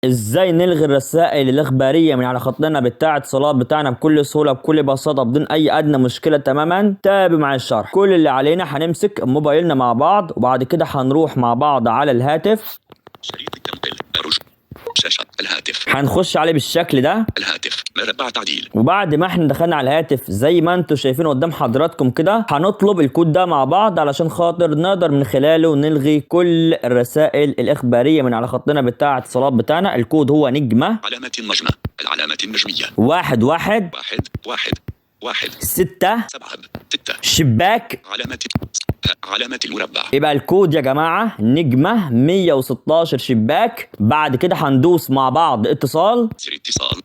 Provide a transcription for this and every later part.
ازاي نلغي الرسائل الاخبارية من على خطنا بتاع اتصالات بتاعنا بكل سهوله، بكل بساطه، بدون اي ادنى مشكلة تماما؟ تابع مع الشرح. كل اللي علينا هنمسك موبايلنا مع بعض، وبعد كده هنروح مع بعض على الهاتف. شريط التنقل، رجوع، شاشة الهاتف. هنخش عليه بالشكل ده. الهاتف، مربع تعديل. وبعد ما احنا دخلنا على الهاتف زي ما انتم شايفين قدام حضراتكم كده، هنطلب الكود ده مع بعض علشان خاطر نقدر من خلاله نلغي كل الرسائل الإخبارية من على خطنا بتاع اتصالات بتاعنا. الكود هو نجمة علامة النجمة، العلامة النجمية، 1 1 1 1 1 6 7 6 شباك علامة علامة المربع. يبقى الكود يا جماعة نجمة 116 شباك. بعد كده هندوس مع بعض اتصال. زر اتصال،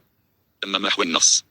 تم محو النص،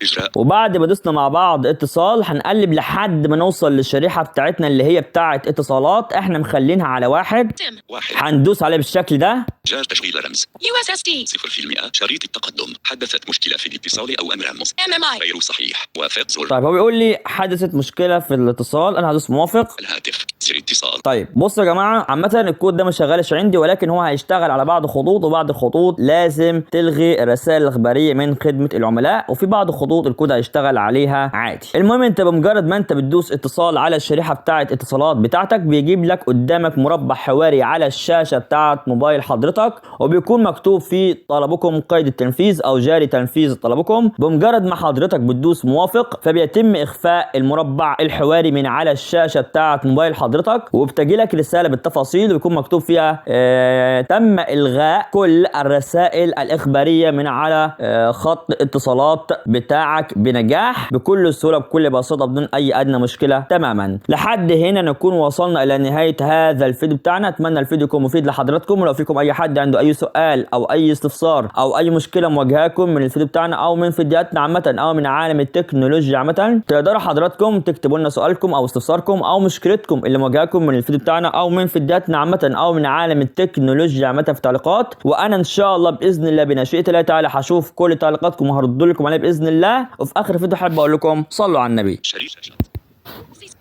إجراء. وبعد ما دوسنا مع بعض اتصال هنقلب لحد ما نوصل للشريحة بتاعتنا اللي هي بتاعت اتصالات، احنا مخلينها على 1. SIM. 1. هندوس عليه بالشكل ده. جاز تشغيل رمز. USSD. 0%. شريط التقدم، حدثت مشكلة في الاتصال أو أمر رمز MMI. غير صحيح، وافق زر. طيب هو بيقول لي حدثت مشكلة في الاتصال، انا هدوس موافق. الهاتف، زر اتصال. طيب بصوا يا جماعة، عامة الكود ده ما شغالش عندي، ولكن هو هيشتغل على بعض خطوط، وبعض الخطوط لازم تلغي الرسائل الإخبارية من خدمة العملاء، وفي بعض الخطوط الكود هيشتغل عليها عادي. المهم انت بمجرد ما انت بتدوس اتصال على الشريحة بتاعة اتصالات بتاعتك، بيجيب لك قدامك مربع حواري على الشاشة بتاعة موبايل حضرتك، وبيكون مكتوب فيه طلبكم قيد التنفيذ او جاري تنفيذ طلبكم. بمجرد ما حضرتك بتدوس موافق فبيتم اخفاء المربع الحواري من على الشاشة بتاعة موبايل حضرتك، وبتجي لك رسالة بالتفاصيل ويكون مكتوب فيها تم الغاء كل الرسائل الإخبارية من على خط اتصالات بتاعك بنجاح، بكل سهولة بكل بساطة بدون أي أدنى مشكلة تماما. لحد هنا نكون وصلنا إلى نهاية هذا الفيديو بتاعنا. أتمنى الفيديو يكون مفيد لحضراتكم، ولو فيكم أي حد عنده أي سؤال أو أي استفسار أو أي مشكلة مواجهاكم من الفيديو بتاعنا أو من فيديوهاتنا عامة أو من عالم التكنولوجيا عامة، تقدروا حضراتكم تكتبوا لنا سؤالكم أو استفساركم أو مشكلتكم اللي مواجهاكم من الفيديو بتاعنا أو من فيديوهاتنا عامة أو من عالم التكنولوجيا عامة في التعليقات، وأنا إن شاء الله بإذن الله بمشيئة الله تعالى هشوف كل تعليقاتكم وهرد لكم عليها بإذن الله. وفي آخر الفيديو حابب أقول لكم صلوا على النبي. شريط. C.